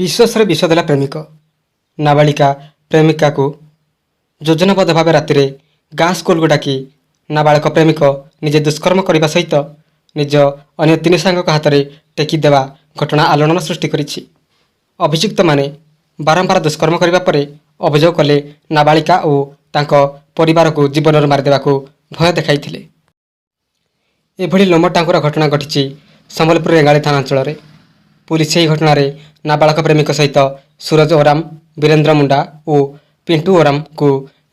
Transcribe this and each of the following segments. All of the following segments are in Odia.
ବିଶ୍ୱାସରେ ବିଷ ଦେଲା ପ୍ରେମିକ। ନାବାଳିକା ପ୍ରେମିକାକୁ ଯୋଜନାବଦ୍ଧ ଭାବେ ରାତିରେ ଗାଁ ସ୍କୁଲକୁ ଡାକି ନାବାଳକ ପ୍ରେମିକ ନିଜେ ଦୁଷ୍କର୍ମ କରିବା ସହିତ ନିଜ ଅନ୍ୟ ତିନି ସାଙ୍ଗଙ୍କ ହାତରେ ଟେକି ଦେବା ଘଟଣା ଆଲୋଡ଼ନ ସୃଷ୍ଟି କରିଛି। ଅଭିଯୁକ୍ତମାନେ ବାରମ୍ବାର ଦୁଷ୍କର୍ମ କରିବା ପରେ ଅଭିଯୋଗ କଲେ ନାବାଳିକା ଓ ତାଙ୍କ ପରିବାରକୁ ଜୀବନରୁ ମାରିଦେବାକୁ ଭୟ ଦେଖାଇଥିଲେ। ଏଭଳି ଲୋମଟାଙ୍କୁରା ଘଟଣା ଘଟିଛି ସମ୍ବଲପୁର ରେଙ୍ଗାଳି ଥାନା ଅଞ୍ଚଳରେ। ପୁଲିସ ଏହି ଘଟଣାରେ ନାବାଳକ ପ୍ରେମିକ ସହିତ ସୁରଜ ଓରାମ, ବୀରେନ୍ଦ୍ର ମୁଣ୍ଡା ଓ ପିଣ୍ଟୁ ଓରାମଙ୍କୁ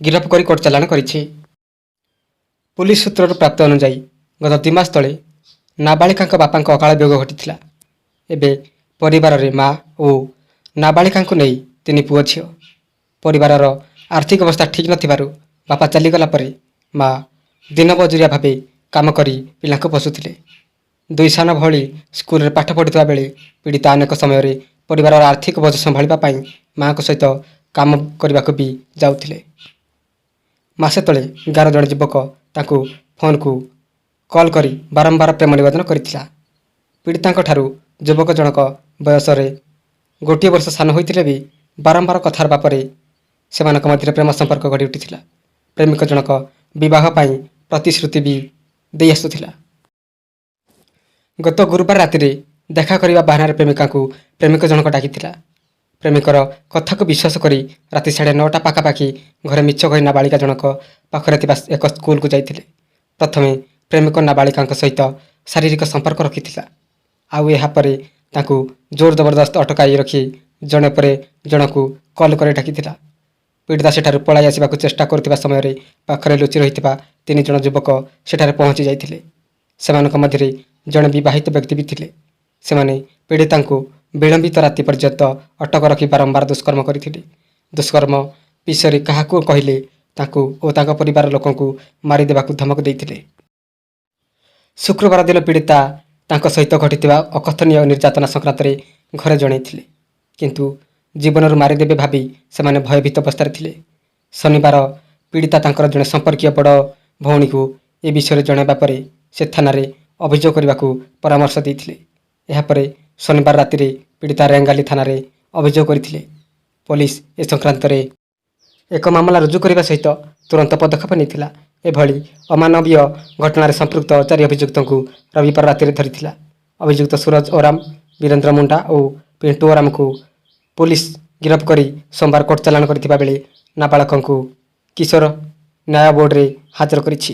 ଗିରଫ କରି କୋର୍ଟ ଚାଲାଣ କରିଛି। ପୁଲିସ ସୂତ୍ରରୁ ପ୍ରାପ୍ତ ଅନୁଯାୟୀ, ଗତ 2 ମାସ ତଳେ ନାବାଳିକାଙ୍କ ବାପାଙ୍କ ଅକାଳ ବିୟୋଗ ଘଟିଥିଲା। ଏବେ ପରିବାରରେ ମା ଓ ନାବାଳିକାଙ୍କୁ ନେଇ ତିନି ପୁଅ ଝିଅ। ପରିବାରର ଆର୍ଥିକ ଅବସ୍ଥା ଠିକ୍ ନଥିବାରୁ ବାପା ଚାଲିଗଲା ପରେ ମା ଦିନ ମଜୁରିଆ ଭାବେ କାମ କରି ପିଲାଙ୍କୁ ପୋଷୁଥିଲେ। ଦୁଇ ସାନ ଭଉଣୀ ସ୍କୁଲରେ ପାଠ ପଢ଼ୁଥିବା ବେଳେ ପୀଡ଼ିତା ଅନେକ ସମୟରେ ପରିବାରର ଆର୍ଥିକ ବୋଝ ସମ୍ଭାଳିବା ପାଇଁ ମାଙ୍କ ସହିତ କାମ କରିବାକୁ ବି ଯାଉଥିଲେ। ମାସେ ତଳେ ଗାଁର ଜଣେ ଯୁବକ ତାଙ୍କୁ ଫୋନ୍କୁ କଲ୍ କରି ବାରମ୍ବାର ପ୍ରେମ ନିବେଦନ କରିଥିଲା। ପୀଡ଼ିତାଙ୍କ ଠାରୁ ଯୁବକ ଜଣକ ବୟସରେ ଗୋଟିଏ ବର୍ଷ ସାନ ହୋଇଥିଲେ ବି ବାରମ୍ବାର କଥା ହେବା ପରେ ସେମାନଙ୍କ ମଧ୍ୟରେ ପ୍ରେମ ସମ୍ପର୍କ ଗଢ଼ି ଉଠିଥିଲା। ପ୍ରେମିକ ଜଣକ ବିବାହ ପାଇଁ ପ୍ରତିଶ୍ରୁତି ବି ଦେଇ ଆସୁଥିଲା। ଗତ ଗୁରୁବାର ରାତିରେ ଦେଖା କରିବା ବାହାନାରେ ପ୍ରେମିକାଙ୍କୁ ପ୍ରେମିକ ଜଣକ ଡାକିଥିଲା। ପ୍ରେମିକର କଥାକୁ ବିଶ୍ୱାସ କରି ରାତି 9:30 ପାଖାପାଖି ଘରେ ମିଛ କହି ନାବାଳିକା ଜଣକ ପାଖରେ ଥିବା ଏକ ସ୍କୁଲକୁ ଯାଇଥିଲେ। ପ୍ରଥମେ ପ୍ରେମିକ ନାବାଳିକାଙ୍କ ସହିତ ଶାରୀରିକ ସମ୍ପର୍କ ରଖିଥିଲା। ଆଉ ଏହାପରେ ତାଙ୍କୁ ଜୋର ଜବରଦସ୍ତ ଅଟକାଇ ରଖି ଜଣେ ପରେ ଜଣକୁ କଲ୍ କରି ଡାକିଥିଲା। ପୀଡ଼ିତା ସେଠାରୁ ପଳାଇ ଆସିବାକୁ ଚେଷ୍ଟା କରୁଥିବା ସମୟରେ ପାଖରେ ଲୁଚି ରହିଥିବା ତିନି ଜଣ ଯୁବକ ସେଠାରେ ପହଞ୍ଚି ଯାଇଥିଲେ। ସେମାନଙ୍କ ମଧ୍ୟରେ ଜଣେ ବିବାହିତ ବ୍ୟକ୍ତି ବି ଥିଲେ। ସେମାନେ ପୀଡ଼ିତାଙ୍କୁ ବିଳମ୍ବିତ ରାତି ପର୍ଯ୍ୟନ୍ତ ଅଟକ ରଖି ବାରମ୍ବାର ଦୁଷ୍କର୍ମ କରିଥିଲେ। ଦୁଷ୍କର୍ମ ବିଷୟରେ କାହାକୁ କହିଲେ ତାଙ୍କୁ ଓ ତାଙ୍କ ପରିବାର ଲୋକଙ୍କୁ ମାରିଦେବାକୁ ଧମକ ଦେଇଥିଲେ। ଶୁକ୍ରବାର ଦିନ ପୀଡ଼ିତା ତାଙ୍କ ସହିତ ଘଟିଥିବା ଅକଥନୀୟ ନିର୍ଯାତନା ସଂକ୍ରାନ୍ତରେ ଘରେ ଜଣାଇଥିଲେ। କିନ୍ତୁ ଜୀବନରୁ ମାରିଦେବେ ଭାବି ସେମାନେ ଭୟଭୀତ ଅବସ୍ଥାରେ ଥିଲେ। ଶନିବାର ପୀଡ଼ିତା ତାଙ୍କର ଜଣେ ସମ୍ପର୍କୀୟ ବଡ଼ ଭଉଣୀକୁ ଏ ବିଷୟରେ ଜଣାଇବା ପରେ ସେ ଥାନାରେ ଅଭିଯୋଗ କରିବାକୁ ପରାମର୍ଶ ଦେଇଥିଲେ। ଏହାପରେ ଶନିବାର ରାତିରେ ପୀଡ଼ିତା ରେଙ୍ଗାଲି ଥାନାରେ ଅଭିଯୋଗ କରିଥିଲେ। ପୋଲିସ ଏ ସଂକ୍ରାନ୍ତରେ ଏକ ମାମଲା ରୁଜୁ କରିବା ସହିତ ତୁରନ୍ତ ପଦକ୍ଷେପ ନେଇଥିଲା। ଏଭଳି ଅମାନବୀୟ ଘଟଣାରେ ସମ୍ପୃକ୍ତ ଚାରି ଅଭିଯୁକ୍ତଙ୍କୁ ରବିବାର ରାତିରେ ଧରିଥିଲା। ଅଭିଯୁକ୍ତ ସୁରଜ ଓରାମ, ବୀରେନ୍ଦ୍ର ମୁଣ୍ଡା ଓ ପିଣ୍ଟୁ ଓରାମକୁ ପୋଲିସ ଗିରଫ କରି ସୋମବାର କୋର୍ଟ ଚାଲାଣ କରିଥିବା ବେଳେ ନାବାଳକଙ୍କୁ କିଶୋର ନ୍ୟାୟ ବୋର୍ଡରେ ହାଜର କରିଛି।